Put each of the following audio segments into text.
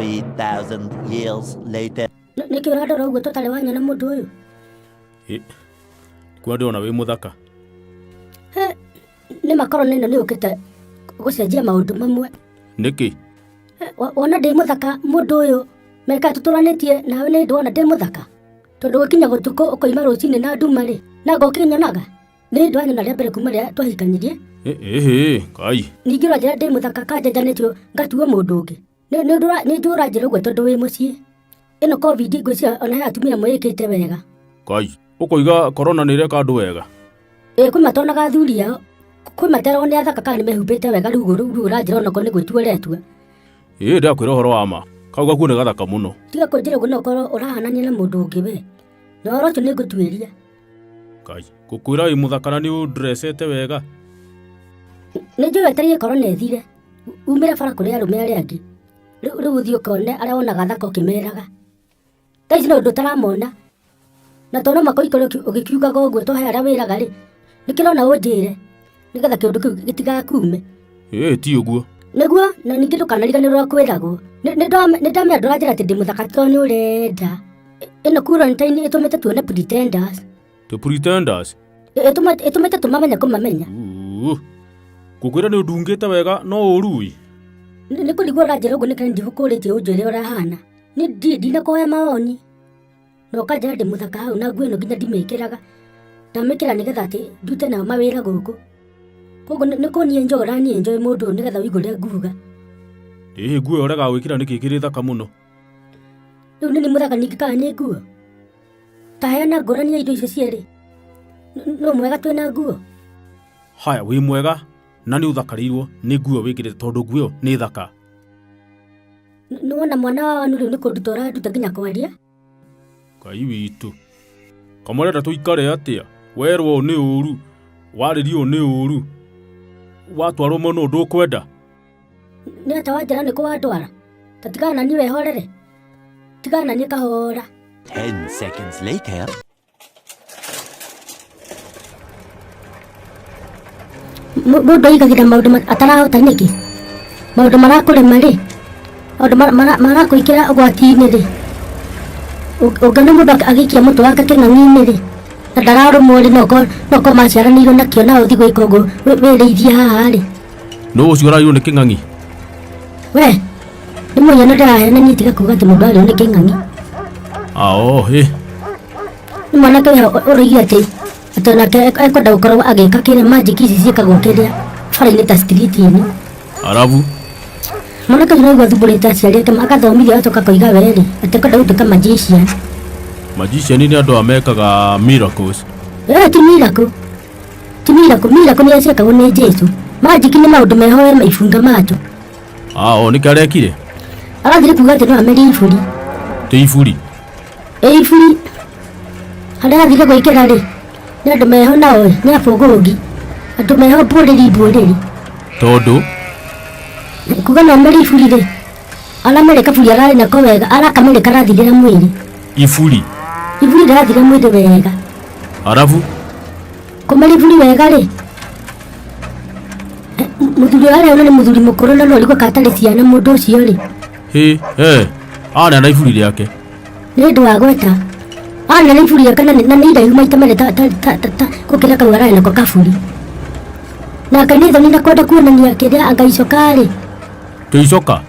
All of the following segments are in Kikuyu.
3,000 years later. Nĩkĩ ũrandora ũguo tũtarĩ wanyona mũndũ ũyũ? Ĩ, kuona ndĩrona wĩ mũthaka. He, nĩ makorona ĩno nĩ yũkĩte gũcenjia maũndũ mamwe. Nĩkĩ? He, wona ndĩ mũthaka mũndũ ũyũ mĩaka tũtũranĩtie nawe nĩ ndwona ndĩ mũthaka tondũ gũkinya gũtukũ ũkoima rũcinĩ na nduma rĩ na ngũkĩnyonaga nĩ ndwanyona rĩa mbere kuma rĩrĩa twahikanirie. Ĩhĩ, Ngai. Ningĩ ũranjĩra ndĩ mũthaka kanjanjanĩtio ngatuo mũndũ ũngĩ. Nĩ njũĩ ũranjĩra ũguo tondũ wĩ mũciĩ. Ĩno covid ngwĩciria ona he atumia mwĩĩkĩte wega. Ngai, ũkoiga korona nĩ ĩreka andũ wega? Ĩ, kwĩ matonaga athuri ao, kwĩ materagwo nĩ athaka kana nĩ mehumbĩte wega rĩu rĩu ũranjĩra onakorwo nĩ gwĩtua ũretua. Ĩ, ndĩrakwĩra ũhoro wa ma, kau gakuo nĩ gathaka mũno. Tiga kũnjĩra ũguo no ũkorwo ũrahanania na mũndũ ũngĩ we. Na ũhoro ũcio nĩ ngũtuĩria. Ngai, ngũkwĩra wĩ mũthaka na nĩ ũndrecete wega. Nĩ njũĩ wetereire korona ĩthire, umĩre bara kũrĩ arũme arĩa angĩ. Rĩu ũthiĩ ũkone arĩa wonaga athaka ũkĩmeraga. Thaa ici no ũndũ ũtaramona. Na tondũ no mũhaka ũikare ũgĩkiugaga ũguo to he arĩa wĩraga rĩ, nĩkĩo ũrona ũnjĩre nĩgetha kĩũndũ kĩu gĩtigakume. Ĩĩ ti ũguo. Nĩguo, na ningĩ ndũkanariganĩrwo ũrĩa kwĩragwo. Nĩ ndamenya ndũranjĩra atĩ ndĩ mũthaka tondũ nĩ ũrenda. Ĩno quarantine ĩtũmĩte tuone pretenders. The pretenders. Ĩtũmĩte tũmamenye kũmamenya. Ngũkwĩra nĩ ũndungĩte wega no ũru ĩ. Nĩ kũrigwo ũranjĩra ũguo nĩkĩ ndigũkũrĩtie ũnjĩre ũrahana. Niĩ ndinakũhoya mawoni. Na ũkanjĩra ndĩ mũthaka hau na nguo ĩno nginya ndimĩkĩraga. Ndamĩkĩra nĩgetha atĩ ndute nayo mawĩra gũkũ. Koguo nĩ kũniĩ enjoy ũraniĩ enjoy mũndũ ũyũ nĩgetha ũigue ũrĩa nguga. Ĩhĩ nguo ĩyo ũregaga gwĩkĩra nĩkĩ ĩkĩrĩ thaka mũno? Rĩu nĩ niĩ mũthaka ningĩ kana nĩ nguo? Ta heana ngũrani ya indo icio cierĩ. Nũ mwega twĩna nguo? Haya wĩ mwega na nĩ ũthakarĩirwo nĩ nguo wĩkĩrĩte tondũ nguo ĩyo nĩ thaka. Nĩ wona mwana wa wanu rĩu nĩ kũnduta ũranduta nginya kwaria? Ngai witũ. Kamũrenda tũikare atĩa? Werwo ũũ nĩ ũru, warĩrio ũũ nĩ ũru, watwarwo mwena ũyũ ndũkwenda. Nĩ atĩa wanjĩra nĩ kũ wandwara? Ta tigana na niĩ wehorere. Tigana na niĩ kahora. 10 seconds later. Mũndũ aigagĩra maũndũ atarahota nĩkĩ? Maũndũ marakũrema rĩ, maũndũ marakũingĩra ũgwati-inĩ rĩ, ũngĩona mũndũ agĩikia mũtwe wake kĩng'ang'i-inĩ rĩ, na ndararũmwo rĩ, no ũkorwo maciaranĩirwo nakĩo nawe ũthiĩ gwĩka ũguo wĩrĩithie haha rĩ. Nũ ũcio ũrarirwo nĩ kĩng'ang'i? We, nĩ mũhiano ndĩraheana niĩ tiga kuga atĩ mũndũ arĩo nĩ kĩng'ang'i. Ao, hĩ. Nĩ mwanake ũyũ ũroigire atĩ atĩ onake ekwenda gũkorwo agĩka kĩrĩa magic ici ciĩkagwo kĩrĩa bara-inĩ ta street-inĩ. Arabu. Mwanake ũcio naigua athumbũrĩte aciari ake agathomithio agacoka akoiga we rĩ atĩ ekwenda gũtuĩka magician. Magician nĩ andũ a mekaga miracles. Eh, ti miracle. Ti miracle, miracle nĩ ciekagwo nĩ Jesu. Magic nĩ maũndũ meho we ibunga macho. Ah, o nĩkĩ arekire? Arathire kuga atĩ no amerie iburi. Ti iburi. Ĩ iburi harĩa arathire gwĩkĩra rĩ nĩ andũ meho nao ĩ nĩ abũgũngi andũ meho mbuĩrĩri mbuĩrĩri. Tondũ Kuga no amerie iburi rĩ aramere kaburi ararĩ nako wega arakamere karathirĩra mwĩrĩ. Iburi. Iburi rĩrathira mwĩrĩ wega. Arabu. Kũmeria iburi wega rĩ Mũthuri ũrĩa arĩ nĩ mũthuri mũkũrũ na no ũrigwo kana atarĩ ciana mũndũ ũcio rĩ. Hĩ, he, aneana iburi rĩake. Nĩ ũndũ wa gweta. Aneana iburi rĩake na nĩ na nĩ iraihu maita merĩ ta ta ta ta ta gũkĩra kau ararĩ nako kaburi. Nake nĩ thoni na kwenda kuonania kĩrĩa anga icoka rĩ. Tĩ icoka?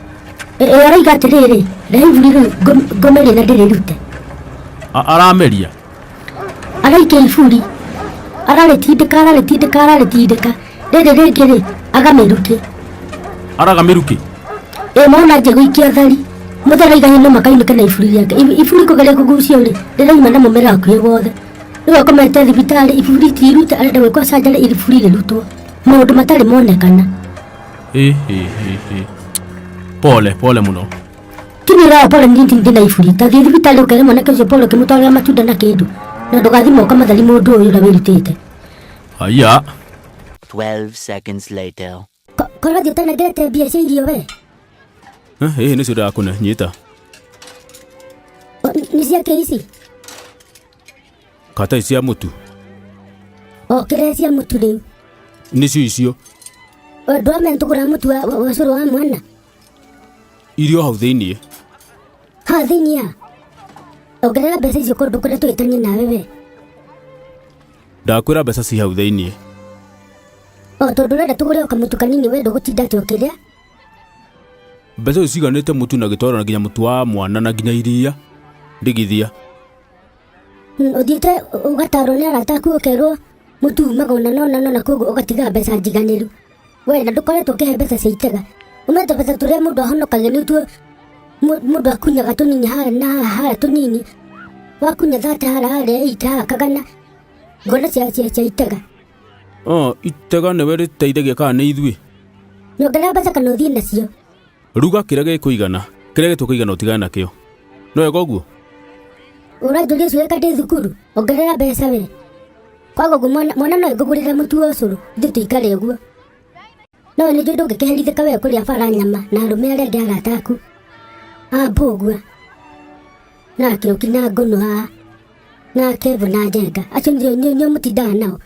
Ĩ arauga atĩrĩrĩ, rehe iburi rĩu ngũmerie na ndĩrĩrute. Arameria? Araikia iburi, ararĩtindĩka ararĩtindĩka ararĩtindĩka, rĩrĩ rĩngĩ rĩ, aga mĩrukĩ. Araga mĩrukĩ? Ĩ mwana anjia gũikia thari, mũthee arauga no makainũke na iburi rĩake. Iburi kũgeria kũgucio rĩ, rĩrauma na mũmera hakuhĩ wothe. Rĩu akomete thibitarĩ, iburi ti irute, arenda gwĩkwo surgery iburi rĩrutwo. Maũndũ matarĩ monekana. Ĩ, ĩ, ĩ, ĩ. Pole, pole mũno. Kinyĩra pole nĩ ndĩ na iburi. Ta thiĩ thibitarĩ ũkere mwanake ũcio pole ũkĩmũtwarĩra matunda na kĩndũ. Na ndũgathiĩ moka mathari mũndũ ũyũ ũrĩa wĩrutĩte. Haiya. 12 seconds later. Korwo thiĩ ũtanengerete mbia cia irio we. Ĩĩ nĩcio ndĩrakũne, nyita. Nĩ ciake ici? Kata cia mũtu. O kĩrĩa cia mũtu rĩu. Nĩcio icio. Ndwamenya tũgũraga mũtu wa cũrũ wa mwana. Irio hau thĩiniĩ. Haha thĩinĩ ya ongerera mbeca icio korwo ndũkwenda tũhĩtanie nawe we. Ndakwĩra mbeca ci hau thĩinĩ. O tondũ ũrenda tũgũre o kamũtu kanini we ndũgũtinda atĩ ũkĩrĩa. Mbeca icio ciganĩte mũtu na gĩtoero na nginya mũtu wa mwana na nginya iria. Ndigithia. Ũthiĩte ũgatarwo nĩ arata aku ũkerwo mũtu umaga ũna na ũna na ũna koguo ũgatiga mbeca njiganĩru. We na ndũkoretwo ũkĩhe mbeca cia itega. Umĩte mbeca tũrĩa mũndũ ahonokagia nĩtuo mũndũ akunyaga tũnini haha na haha haha tũnini. Wakunya 30 haha harĩa 80 haha kagana. Ngona cia cia cia itega. Oh, itega nĩwe rĩteithagia kana nĩ ithuĩ? Nyongerera mbeca kana ũthiĩ nacio. Ruga kĩrĩa gĩkũigana, kĩrĩa gĩtũkũigana ũtigane nakĩo. Nĩ wega ũguo? Ũranjũria ũcio weka ndĩ thukuru, ongerera mbeca we. Kwaga ũguo mwana, mwana no ngũgũrĩre mũtu wa ũcũrũ, ithuĩ tũikare ũguo. No nĩ njũĩ ndũngĩkĩherithĩka we kũrĩa bara nyama na arũme arĩa angĩ arata aku. A Mbũgua, na Kĩũki na Ngũnũ haha, na Kevo na Njenga, acio nĩo nĩo mũtindaga nao.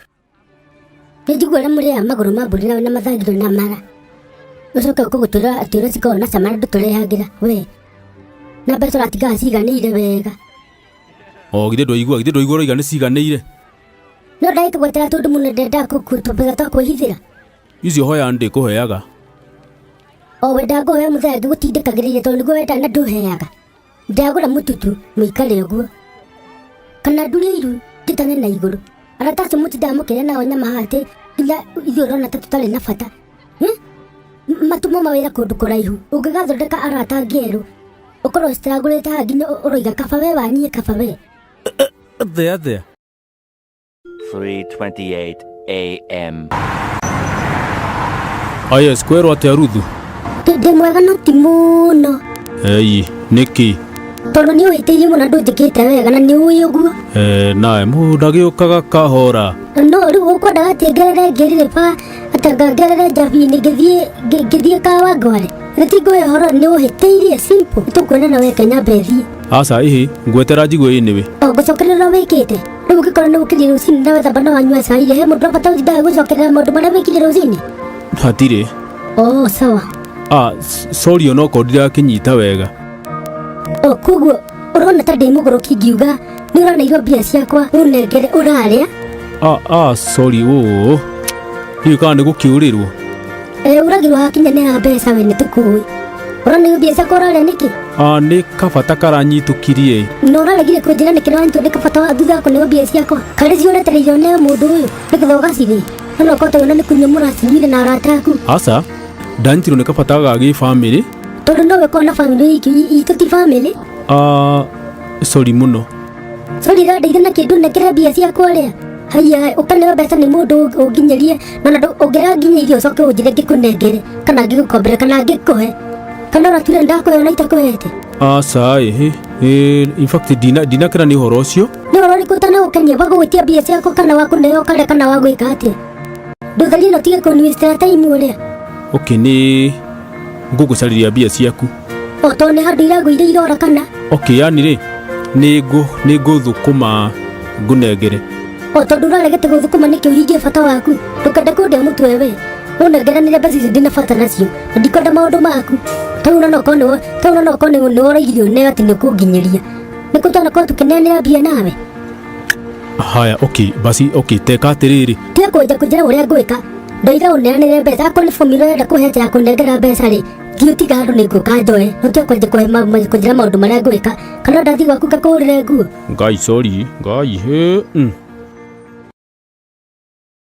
Nĩ njiguaga ũrĩa mũrĩaga magũrũ ma mbũri na mathangiro na mara. Ũcoke ũkũgũtwĩra atĩ ũrĩa cikoragwo na cama na ndũtũrehagĩra we. Na mbeca ũratigaga ciganĩire wega. O githĩ ndwaigua, githĩ ndwaigua ũroiga nĩ ciganĩire? No ndagĩka gwetera tondũ mũno ndendaga tũmbeca twa kwĩhithĩra. Icio hoya ndĩkũheaga. O we ndangũhoya mũthenya ngĩgũtindĩkagĩrĩria tondũ nĩguo wendaga na ndũheaga. Ndagũra mũtutu mũikare ũguo. Kana ndurie iru njĩtane na igũrũ. Arata acio mũtindaga mũkĩrĩa nao nyama haha atĩ nginya ithuĩ ũrona ta tũtarĩ na bata. Eh? Matũmwo mawĩra kũndũ kũraihu. Ũngĩgathondeka arata angĩ erũ ũkorwo ũcitagũrĩte haha nginya ũroiga kaba we wa niĩ kaba we. Athĩa athĩa. 3:28 a.m. Ah, yes, kwĩrwo atĩa Ruthu? Ndĩ mwega no ti mũno. Ei, nĩkĩ? Tondũ nĩ ũhĩtĩirie mũno ndũnjĩkĩte wega na nĩ ũĩ ũguo. Eh, nawe mũndũ agĩũkaga kahora. No rĩu ũkwendaga atĩ ngerere ngĩrire ba atĩ ngerere njabi-inĩ ngĩthiĩ ngĩthiĩ kawa ngware. Githĩ ti ngũhe ũhoro nĩ ũhĩtĩirie simple. Tũkuonana we Kenya mbethi. Aca ĩhĩ, ngwetera njigue anyway. O ngũcokerera wĩkĩte. Rĩu ũngĩkorwo nĩ ũkĩrire rũcinĩ na wethamba na wanyua cai rĩ, he mũndũ ũrabata ũtindaga gũcokerera maũndũ marĩa wĩkire rũcinĩ? Hatirĩ. Oh, sawa. Ah, sorry onokorwo ndirakĩnyita wega. O koguo ũrona ta ndĩ mũgũrũki ngiuga nĩ ũraneirwo mbia ciakwa ũnengere ũrarĩa? Ah, ah, sorry ũũ. Ndiũĩ kana nĩ gũkĩũrĩrwo. Eh, ũragirwo hakinya nĩ ha mbeca we nĩ tũkũĩ. Ũrona mbia ciakwa ũrarĩa nĩkĩ? Ah, nĩ kabata karanyitũkirie. Na ũraregire kũnjĩra nĩkĩ nĩwanyitwo nĩ kabata wa thutha wa kũneo mbia ciakwa? Karĩ cio ũretereire ũneo mũndũ ũyũ nĩgetha ũgacirĩe? No no korwo ta nĩ kũnyua mũracinyuire na arata aku. Aca, ndanyitirwo nĩ kabata ga gĩbamĩrĩ. Tondũ nowe ũkoragwo na bamĩrĩ iki, itũ ti bamĩrĩ. Ah, sorry mũno. Sorry ĩrandeithia na kĩndũ nengere mbia ciakwa ũrĩa. Haiya, ũkaneo mbeca nĩ mũndũ ũnginyĩrie, na ũngĩranginyĩirie ũcoke ũnjĩre ngĩkũnengere, kana ngĩgũkombere, kana ngĩkũhe. Kana ũratuire ndakũhe ona itakũhete. Aca, ĩhĩ, ĩ, in fact ndinakena nĩ ũhoro ũcio. Nĩ ũhoro ũrĩkũ ũtanagũkenia, wa gũgwĩtia mbia ciakwa kana wa kũneo ũkarĩa kana wa gwĩka atĩa? Ndũtharie na ũtige kũnwĩstĩra time ũrĩa. Okay, nĩ ngũgũcarĩria mbia ciaku. O tondũ nĩ handũ iragũire irora kana? Okay, yani rĩ, nĩ ngũthũkũma ngũnengere. O tondũ ũraregete gũthũkũma nĩkĩ ũhingie bata waku? Ndũkende kũndĩa mũtwe we. Ũnengeranĩre mbeca icio ndĩna bata nacio. Na ndikwenda maũndũ maku. Tau no okorwo nĩ tau no okorwo nĩ ũraigire ũneo atĩ nĩ ũkũnginyĩria. Nĩ kũ twanakorwo tũkĩneanĩra mbia nawe? Haya, okay, basi okay, teka atĩrĩrĩ. Tiga kũnja kũnjĩra ũrĩa ngwĩka. Ndoiga ũneanĩre mbeca, akorwo nĩ bomu ũrenda kũhe ya kũnengera mbeca rĩ, thiĩ ũtiga handũ nĩ ngũka njoe. No tiga kwanjia kũnjĩra maũndũ marĩa ngwĩka. Kana ndathiĩ gwaku ngakũhũrĩre nguo. Ngai, sorry, Ngai, he.